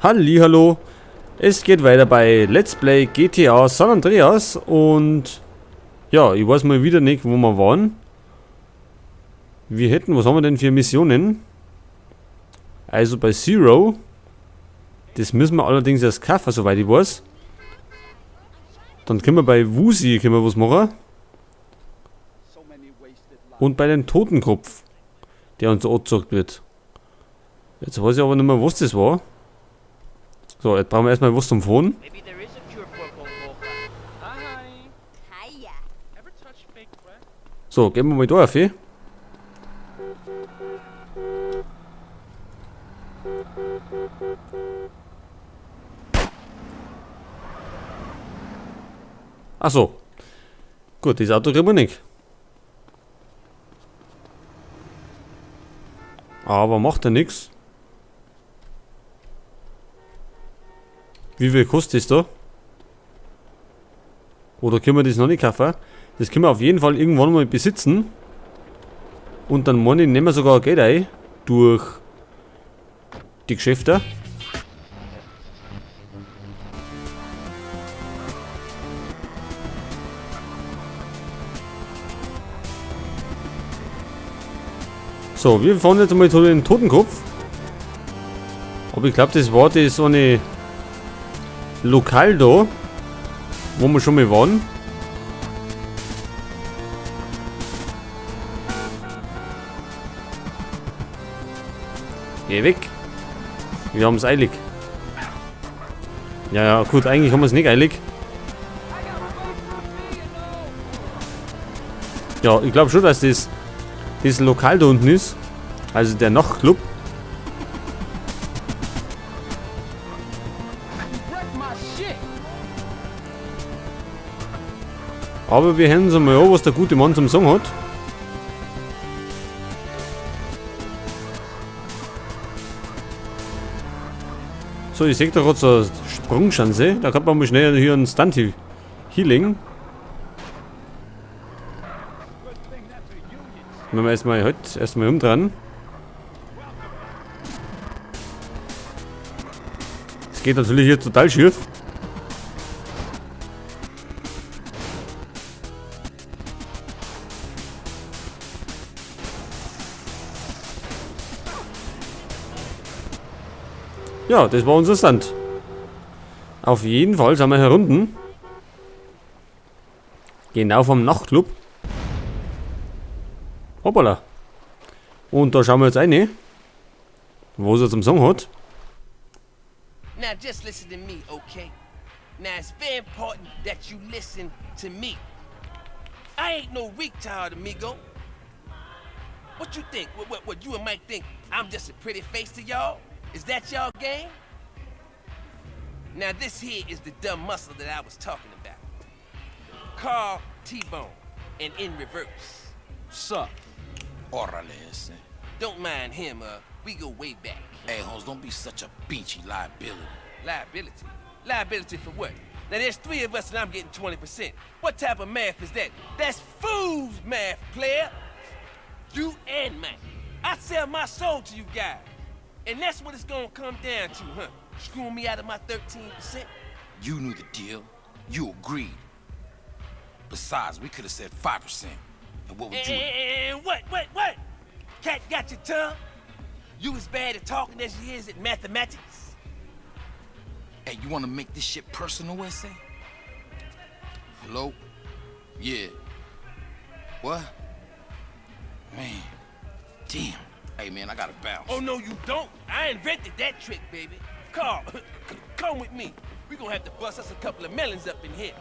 Hallihallo, es geht weiter bei Let's Play GTA San Andreas und ja, ich weiß mal wieder nicht, wo wir waren. Wir hätten, was haben wir denn für Missionen? Also bei Zero, das müssen wir allerdings erst kaufen, soweit ich weiß. Dann können wir bei Woozie können wir was machen. Und bei dem Totenkopf, der uns angezeigt wird. Jetzt weiß ich aber nicht mehr, was das war. So, jetzt brauchen wir erstmal was zum Fahren. So, gehen wir mal da auf. Ach so. Gut, das Auto kriegen wir nicht. Aber macht ja nix. Wie viel kostet das da? Oder können wir das noch nicht kaufen? Das können wir auf jeden Fall irgendwann mal besitzen. Und dann meine ich, nehmen wir sogar Geld ein. Durch die Geschäfte. So, wir fahren jetzt mal zu den Totenkopf. Aber ich glaub, das war das so eine Lokal da, wo wir schon mal waren. Geh weg. Wir haben's eilig. Ja, ja, gut, eigentlich haben wir's nicht eilig. Ja, ich glaub schon, dass das Lokal da unten ist. Also der Nachtclub. Aber wir hören uns mal an, was der gute Mann zum Sagen hat. So, ich seh da grad so eine Sprungschanze. Da kann man mal schnell hier einen Stunt healing. Wenn wir erstmal heute erstmal umdrehen. Es geht natürlich hier total schief. Ja, das war unser Stunt. Auf jeden Fall sind wir hier unten. Genau vom Nachtclub. Hoppala. Und da schauen wir jetzt rein, was er zum Sagen hat. Now just listen to me, okay? Now it's very important that you listen to me. I ain't no retard, amigo. What you think? What you and Mike think? I'm just a pretty face to you all? Is that you all game? Now this here is the dumb muscle that I was talking about. Carl T-Bone, and in reverse. Sup? Órale, ese. Don't mind him, we go way back. Hey, Holmes, don't be such a beachy liability. Liability? Liability for what? Now there's 3 of us and I'm getting 20%. What type of math is that? That's fool's math, player. You and Mike. I sell my soul to you guys. And that's what it's going to come down to, huh? Screwing me out of my 13%? You knew the deal. You agreed. Besides, we could have said 5%. And what would you... And what, what, what? Cat got your tongue? You as bad at talking as you is at mathematics? Hey, you want to make this shit personal, ese? Hello? Yeah. What? Man. Damn. Hey, man, I got to bounce. Oh, no, you don't. I invented that trick, baby. Carl, come with me. We going to have to bust us a couple of melons up in here.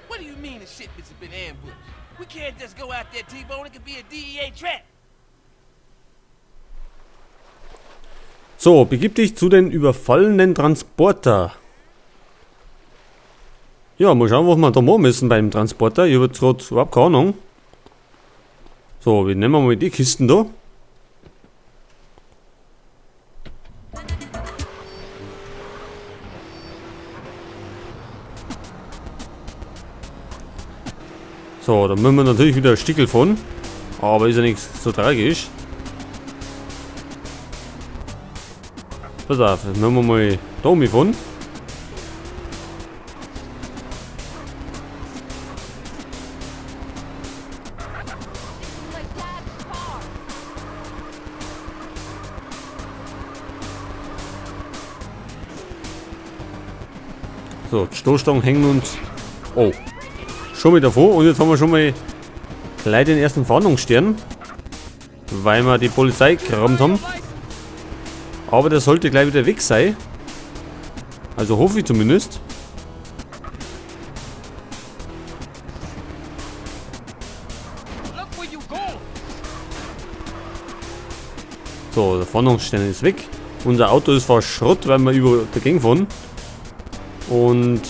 What do you mean the shipments have been ambushed? We can't just go out there, T-Bone. It could be a DEA trap. So, begib dich zu den überfallenen Transporter. Ja, mal schauen, was wir da machen müssen beim Transporter. Ich hab jetzt grad überhaupt keine Ahnung. So, wir nehmen mal die Kisten da. So, dann müssen wir natürlich wieder ein Stickel fahren. Aber ist ja nichts so tragisch. Pass auf, jetzt machen wir mal da umfahren. So, die Stoßstangen hängen uns. Oh. Schon wieder vor. Und jetzt haben wir schon mal gleich den ersten Fahndungsstern. Weil wir die Polizei gerammt haben. Aber der sollte gleich wieder weg sein. Also hoffe ich zumindest. So, der Fahndungsstern ist weg. Unser Auto ist fast Schrott, weil wir über dagegen fahren. Und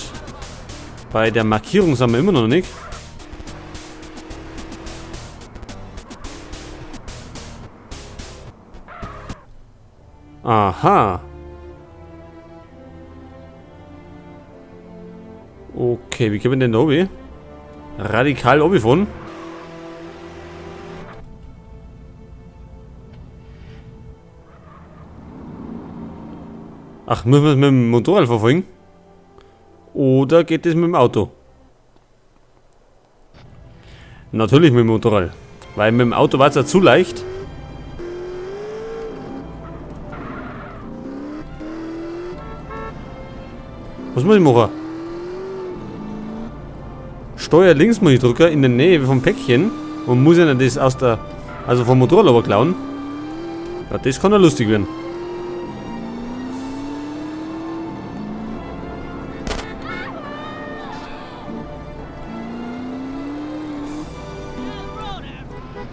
bei der Markierung sind wir immer noch nicht. Aha. Okay, wie kommen wir denn da runter? Radikal runterfahren. Ach, müssen wir es mit dem Motorrad verfolgen? Oder geht es mit dem Auto? Natürlich mit dem Motorrad. Weil mit dem Auto war's ja zu leicht. Was muss ich machen? Steuer links muss ich drücken, in der Nähe vom Päckchen. Und muss ich das aus der, also vom Motorrad aber klauen. Ja, das kann ja lustig werden.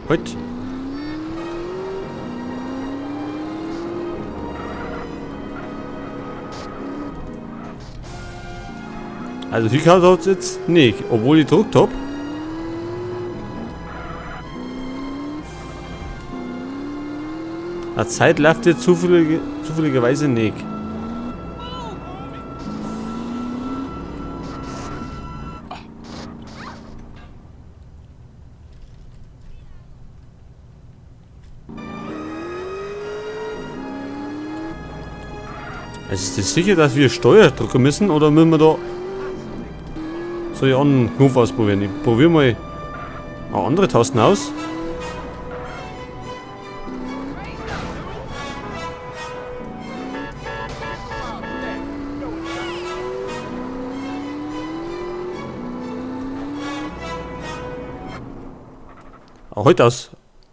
Halt. Also hier kann es jetzt nicht, obwohl ich gedrückt hab. Die Zeit läuft jetzt zufälligerweise nicht. Also ist das sicher, dass wir Steuer drücken müssen, oder müssen wir da so einen anderen Knopf ausprobieren? Ich probiere mal eine andere Tasten aus. Ah, halt aus.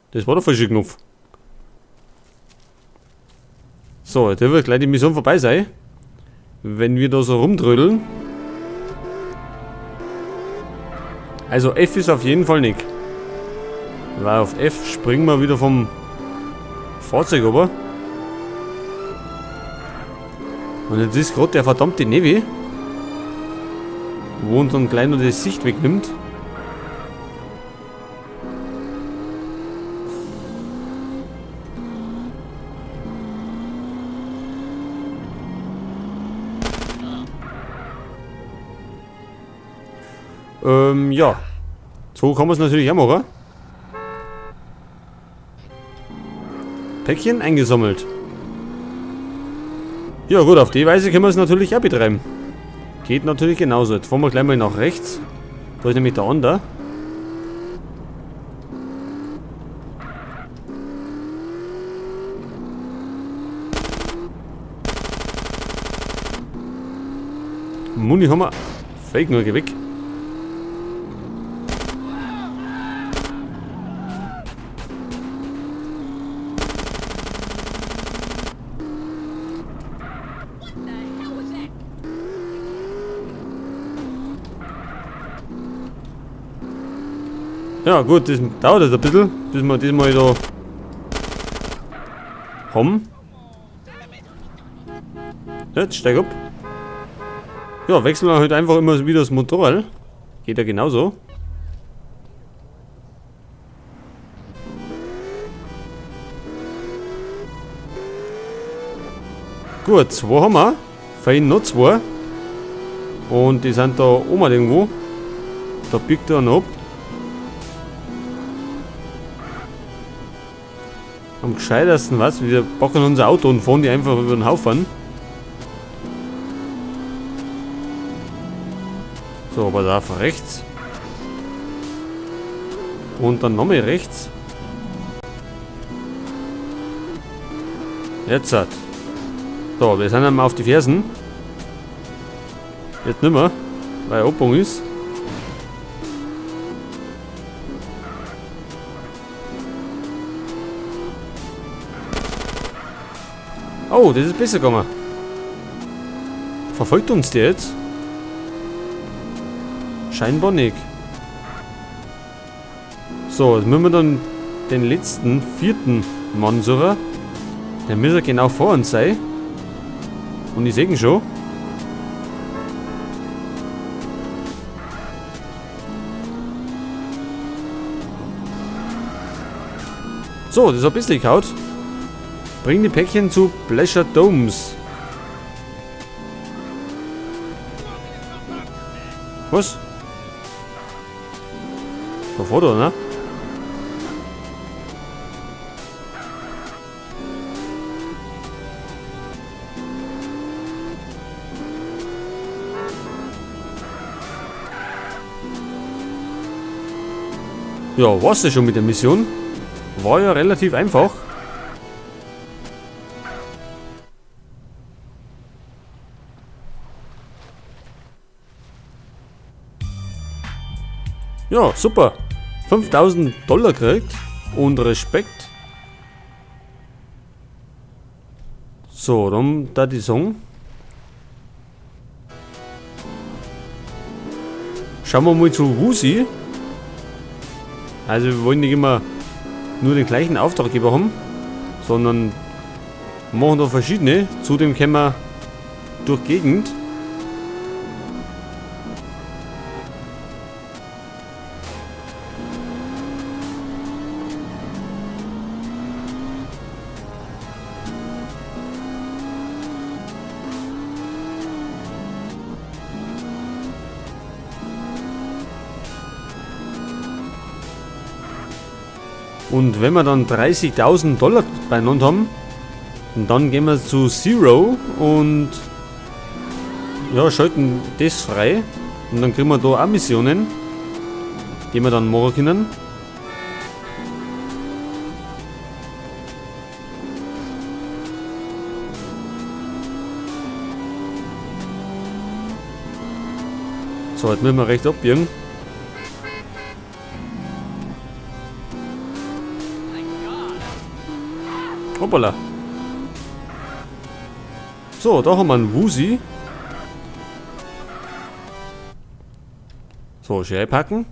Das war der falsche Knopf. So, der wird gleich die Mission vorbei sein. Wenn wir da so rumtrödeln. Also F ist auf jeden Fall nicht. Weil auf F springen wir wieder vom Fahrzeug runter. Und jetzt ist grad der verdammte Nevi, wo uns dann gleich noch die Sicht wegnimmt. Ja. So kann man's natürlich auch machen. Päckchen eingesammelt. Ja gut, auf die Weise können wir's natürlich auch betreiben. Geht natürlich genauso. Jetzt fahren wir gleich mal nach rechts. Da ist nämlich der andere. Muni haben wir. Fake nur, geh weg. Ja gut, das dauert jetzt ein bisschen, bis wir das mal da haben. Ja, jetzt steig ab. Ja, wechseln wir halt einfach immer wieder das Motorrad. Geht ja genauso. Gut, 2 haben wir. Fehlen noch 2. Und die sind da oben irgendwo. Da biegt er noch ab. Am gescheitersten was, wir packen unser Auto und fahren die einfach über den Haufen. So, aber da rechts. Und dann nochmal rechts. Jetzt hat. So, wir sind einmal auf die Fersen. Jetzt nimmer, weil Opung ist. Oh, das ist besser gegangen. Verfolgt uns der jetzt? Scheinbar nicht. So, jetzt müssen wir dann den letzten, vierten Mann suchen. Der müsste genau vor uns sein. Und ich sehe ihn schon. So, das ist ein bisschen gehaut. Bring die Päckchen zu Pleasure Domes. Was? Sofort, ne? Ja, war's das schon mit der Mission? War ja relativ einfach. Ja, super. 5000 Dollar gekriegt und Respekt. So, dann da die Song. Schauen wir mal zu Woozie. Also wir wollen nicht immer nur den gleichen Auftraggeber haben, sondern machen da verschiedene. Zudem können wir durch Gegend. Und wenn wir dann 30.000 Dollar beieinander haben, dann gehen wir zu Zero und ja, schalten das frei. Und dann kriegen wir da auch Missionen, die wir dann machen können. So, jetzt müssen wir rechts abbiegen. Hoppala. So, da haben wir einen Woozie. So, schön einpacken.